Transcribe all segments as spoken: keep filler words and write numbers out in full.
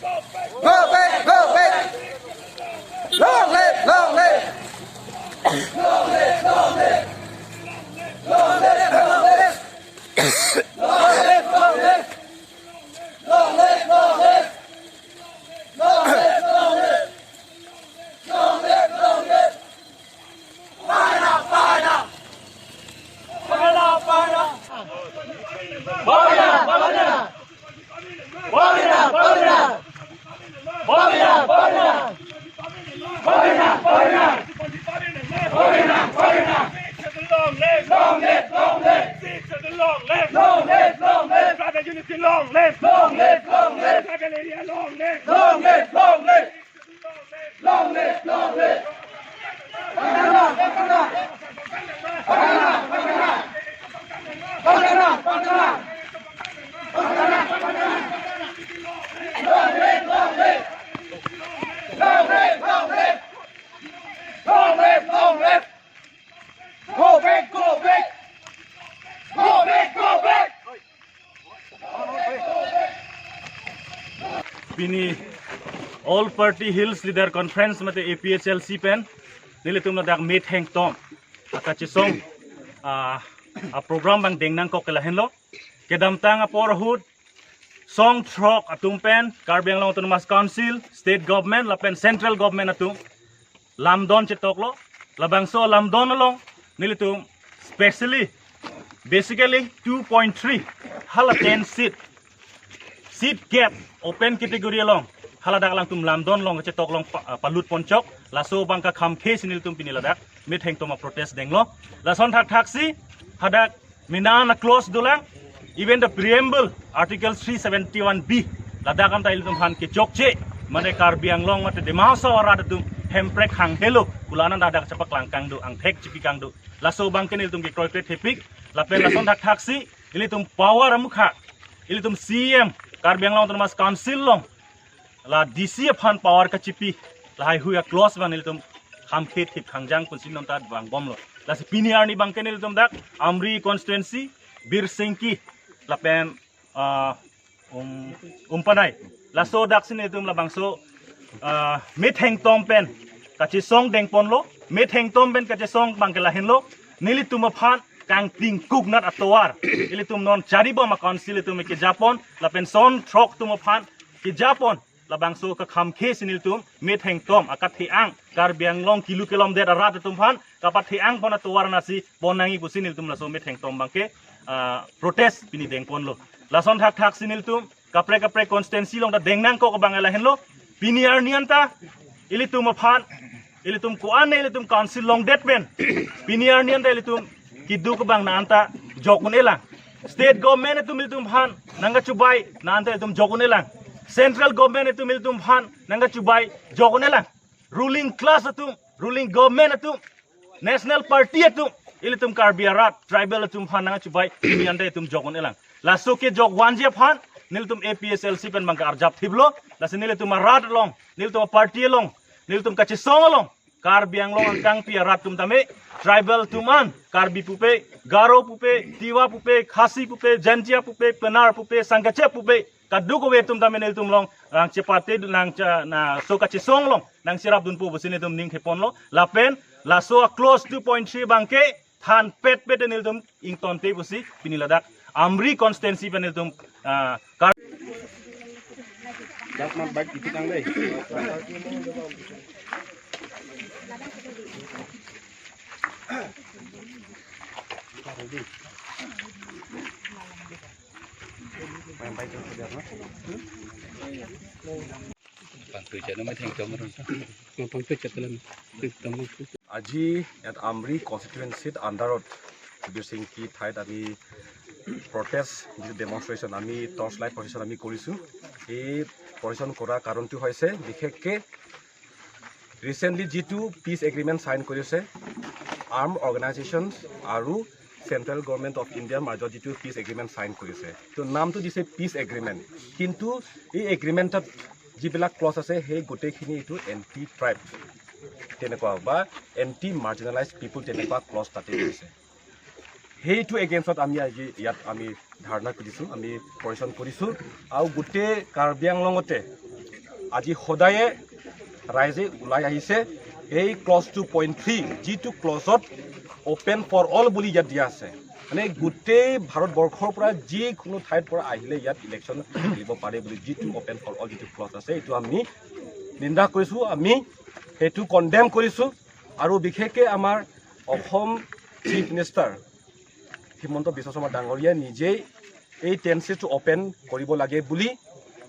Go back, go back. Long live, long live. Long live, long live. Long live, long live. Long live, long live. Long live, long live. Long live, long live. Long live, long live. Pahina, pahina. Pahina, pahina. Pahina, pahina. Pahina, pahina. Pahina, pahina. Pahina, pahina. Pahina, pahina. Long live, long live, long live. Long live, long live. Tribal unity, long live. Long live, long live. Tribal area, long live. Long live, long live. Long live, long live. Pagana, pagana. Pagana, pagana. Pagana, pagana. Pagana, pagana. Long live, long live. Long live, long live. Long live, long live. Go back, go back. Go back, go back. Pini All Party Hills Leader Conference mate A P H L C pen nelitum ladak methengtom akachesong a, a program abang deng nangkok ke lahenlo. Kedamtang apor ahut song throk atum pen Karbi Anglong Autonomous Council, State Government lapen Central Government atum lamdon chetoklo. Labangso lamdon along nelitum specially, basically two point three hala ten seat, seat gap open category along hala dak alangtum lamdon along chetok along pa, palut ponchok. Laso abang kakhamkhesi nelitum pini ladak methengtom a protest denglo. Lason thakthaksi hadak mena a clause dolang, even the preamble, Article three seventy-one B, ladak anta ilitum aphan kechokche, mane Karbi Anglong mate Dima Hasao arat atum hemprek hang helo pu la-an anta dak chepaklang kangdo, angthek chipi kangdo. Laso abang ke nelitum kekroikre thepik, lapen lason thakthaksi ilitum power amukha, ilitum C E M, Karbi Anglong Autonomous Council along la D C aphan power kachipi lahaihui a clause abang nelitum khamkhe thip khangjang punsi non ta vangbomlo. Lasi pini arni abang ke nelitum dak Amri constituency, Birsingki lapen, ah, um, Umpanai, laso daksi nelitum labangso, ah, methengtom pen kachesong dengponlo. Methengtom pen kachesong abang ke lahenlo, nelitum aphan kangtingkuk nat atovar ilitum non charibom a council ilitum kejapon lapen song throk atum aphan kejapon, labangso kakhamkhesi nelitum methengtom akathe-ang, Karbi Anglong kilu kelomdet arat atum aphan kapathe-ang pon atovar nasi pon nangji pusi nelitum laso methengtom abang ke, ah, protest pini dengponlo. Lason thakthaksi nelitum kaprek kaprek constituency along ta deng nangkok abang lahenlo. Pini arni anta ilitum aphan, ilitum ko-an ilitum council longdet pen, pini arni anta ilitum keduk abang na anta jok un-elang. State government atum ilitum aphan nangkachubai na anta ilitum jok un-elang. Central government atum ilitum aphan nangkachubai jok un-elang. Ruling class atum, ruling government atum, national party atum ilitum Karbi arat tribal atum aphan nangkachubai pini anta ilitum jok un-elang. Laso kejok vanji aphan nelitum A P H L C pen abang ke arjap thiplo. Lasi nelitum arat along, nelitum party along, nelitum kachesong along Karbi Anglong angkangpi arat atum tame, tribal atum an, Karbi pupe, Garo pupe, Tiwa pupe, Khasi pupe, Jaintia pupe, Pnar pupe, Sangkachep pupe, kadokave atum tame nelitum along nangchepate, nangche-, na so kachesong along nangcherapdunpo pusi nelitum ning theponlo. Lapen laso a clause two point three abang ke thanpet pet nelitum ingtonte pusi pini ladak Amri constituency pen nelitum, ah, kar- Dak mat bike ipitang dei. Main bike itu dia, no? Pangtu channel methengtom ron. Pangtu channel. আজি ইয়াত আমৰি কনষ্টিটুৱেঞ্চিত আণ্ডাৰত বিৰচিংকি ঠাইত আমি প্ৰটেষ্ট, যিটো ডেমনষ্ট্ৰেশ্যন, আমি torch light প্ৰচেছন আমি কৰিছোঁ। এই প্ৰচেছন কৰাৰ কাৰণটো হৈছে বিশেষকৈ ৰিচেণ্টলি যিটো পিচ এগ্ৰিমেণ্ট ছাইন কৰিছে আৰ্ম অৰ্গেনাইজেশ্যন আৰু চেণ্ট্ৰেল গভৰ্ণমেণ্ট অফ ইণ্ডিয়াৰ মাজত যিটো পিচ এগ্ৰিমেণ্ট ছাইন কৰিছে, তো নামটো দিছে পিচ এগ্ৰিমেণ্ট, কিন্তু এই এগ্ৰিমেণ্টত যিবিলাক ক্লজ আছে সেই গোটেইখিনি এইটো এণ্টি ট্ৰাইব। তেনেকুৱা বা এণ্টি মাৰ্জিনেলাইজ পিপুল তেনেকুৱা ক্লজ তাতে দিছে। সেইটো এগেইনষ্টত আমি আজি ইয়াত আমি ধাৰণা কৰিছোঁ, আমি প্ৰদৰ্শন কৰিছোঁ। আৰু গোটেই কাৰ্বি আংলঙতে আজি সদায়ে ৰাইজে ওলাই আহিছে। এই ক্লজ টু পইণ্ট থ্ৰী যিটো ক্লজত অপেন ফৰ অল বুলি ইয়াত দিয়া আছে, মানে গোটেই ভাৰতবৰ্ষৰ পৰা যিকোনো ঠাইৰ পৰা আহিলে ইয়াত ইলেকশ্যন খেলিব পাৰে বুলি যিটো অপেন ফৰ অল যিটো ক্লজ আছে, এইটো আমি নিন্দা কৰিছোঁ, আমি সেইটো কণ্ডেম কৰিছোঁ। আৰু বিশেষকৈ আমাৰ অসম চিফ মিনিষ্টাৰ হিমন্ত বিশ্ব শৰ্মা ডাঙৰীয়া নিজেই এই টেন চিটটো অপেন কৰিব লাগে বুলি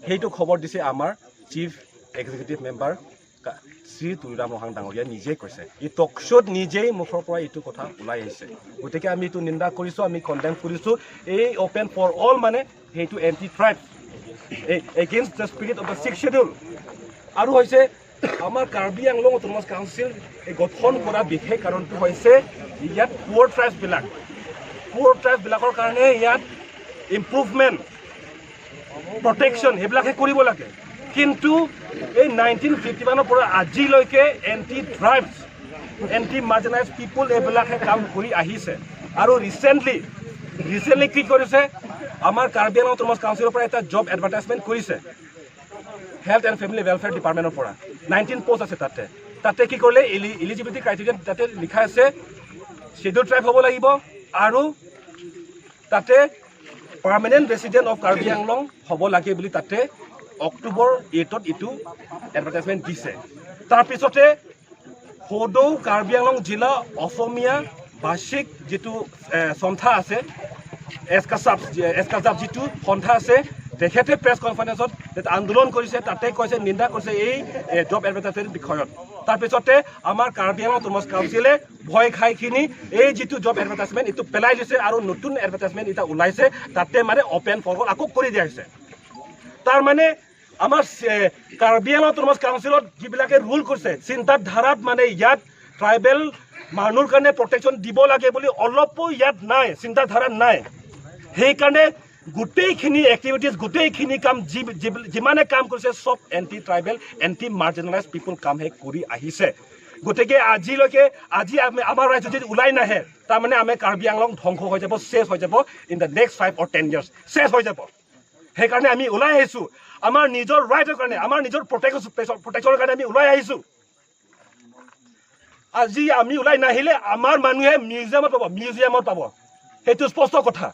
সেইটো খবৰ দিছে আমাৰ চিফ এক্সিকিউটিভ মেম্বাৰ কা- শ্ৰী তুলিৰাম ৰংহাং ডাঙৰীয়া নিজেই কৈছে। এই টক শ্ব'ত নিজেই মুখৰ পৰা এইটো কথা ওলাই আহিছে। গতিকে আমি এইটো নিন্দা কৰিছোঁ, আমি কণ্ডেম কৰিছোঁ। এই অপেন ফৰ অল মানে সেইটো anti tribe, against the spirit of the six schedule. আৰু হৈছে আমাৰ কাৰ্বি আংলং অট'নমাছ কাউন্সিল এই গঠন কৰা বিশেষ কাৰণটো হৈছে ইয়াত পুৱাৰ ট্ৰাইবছবিলাক, পুৱাৰ ট্ৰাইবছবিলাকৰ কাৰণে ইয়াত ইম্প্ৰুভমেণ্ট, প্ৰটেকশ্যন সেইবিলাকহে কৰিব লাগে। কিন্তু এই নাইনটিন ফিফটি ওৱানৰ পৰা আজিলৈকে এণ্টি ট্ৰাইবছ, এণ্টি মাৰ্জিনেলাইজ পিপুল এইবিলাকহে কাম কৰি আহিছে। আৰু ৰিচেণ্টলি, ৰিচেণ্টলি কি কৰিছে, আমাৰ কাৰ্বি আংলং অট'নমাছ কাউন্সিলৰ পৰা এটা জব এডভাৰটাইজমেণ্ট কৰিছে হেল্থ এণ্ড ফেমিলি ৱেলফেয়াৰ ডিপাৰ্টমেণ্টৰ পৰা। নাইনটিন পোষ্ট আছে তাতে। তাতে কি কৰিলে, ইলিজিবিলিটি ক্ৰাইটেৰিয়াত তাতে লিখা আছে শ্বেডিউল ট্ৰাইব হ'ব লাগিব আৰু তাতে পাৰ্মানেণ্ট ৰেচিডেণ্ট অফ কাৰ্বি আংলং হ'ব লাগে বুলি তাতে অক্টোবৰ এইটত এইটো এডভাৰটাইজমেণ্ট দিছে। তাৰপিছতে সদৌ কাৰ্বি আংলং জিলা অসমীয়া ভাষিক যিটো এ, সন্থা আছে, এছকাছাপ, এছকাছাপ যিটো সন্থা আছে, তেখেতে প্ৰেছ কনফাৰেন্সত এটা আন্দোলন কৰিছে, তাতে কৈছে, নিন্দা কৰিছে এই এ, জব এডভাৰটাইজমেণ্ট বিষয়ত। তাৰপিছতে আমাৰ কাৰ্বি আংলং অট'নমাছ কাউন্সিলে ভয় খাই কিনি এই যিটো জব এডভাৰটাইজমেণ্ট এইটো পেলাই দিছে আৰু নতুন এডভাৰটাইজমেণ্ট এটা ওলাইছে, তাতে মানে অপেন ফৰ অল আকৌ কৰি দিয়া হৈছে। তাৰ মানে আমাৰ এ, কাৰ্বি আংলং অট'নমাছ কাউন্সিলত যিবিলাকে ৰুল কৰিছে, চিন্তাধাৰাত মানে ইয়াত ট্ৰাইবেল মানুহৰ কাৰণে প্ৰটেকশ্যন দিব লাগে বুলি অলপো ইয়াত নাই, চিন্তাধাৰাত নাই। সেইকাৰণে গোটেইখিনি এক্টিভিটিজ, গোটেইখিনি কাম যি- যি- যিমানে কাম কৰিছে, চব এণ্টি ট্ৰাইবেল, এণ্টি মাৰ্জিনেলাইজ পিপুল কামহে কৰি আহিছে। গতিকে আজিলৈকে, আজি আমি, আমাৰ ৰাইজ যদি ওলাই নাহে, তাৰমানে আমি কাৰ্বি আংলং ধ্বংস হৈ যাব, শেষ হৈ যাব in the next five or ten years, শেষ হৈ যাব। সেইকাৰণে আমি ওলাই আহিছো আমাৰ নিজৰ ৰাইটৰ কাৰণে, আমাৰ নিজৰ প্ৰটেকশ্যন, প্ৰটেকশ্যনৰ কাৰণে আমি ওলাই আহিছো। আজি আমি ওলাই নাহিলে আমাৰ মানুহে মিউজিয়ামত পাব, মিউজিয়ামত পাব, সেইটো স্পষ্ট কথা।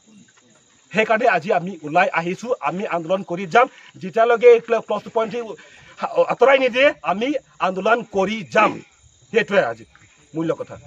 সেইকাৰণে আজি আমি ওলাই আহিছো, আমি আন্দোলন কৰি যাম, যেতিয়ালৈকে এই ক্ল- ক্লজ টু পইণ্ট থ্ৰী আঁতৰাই নিদিয়ে আমি আন্দোলন কৰি যাম। সেইটোৱে আজি মূল্য কথা।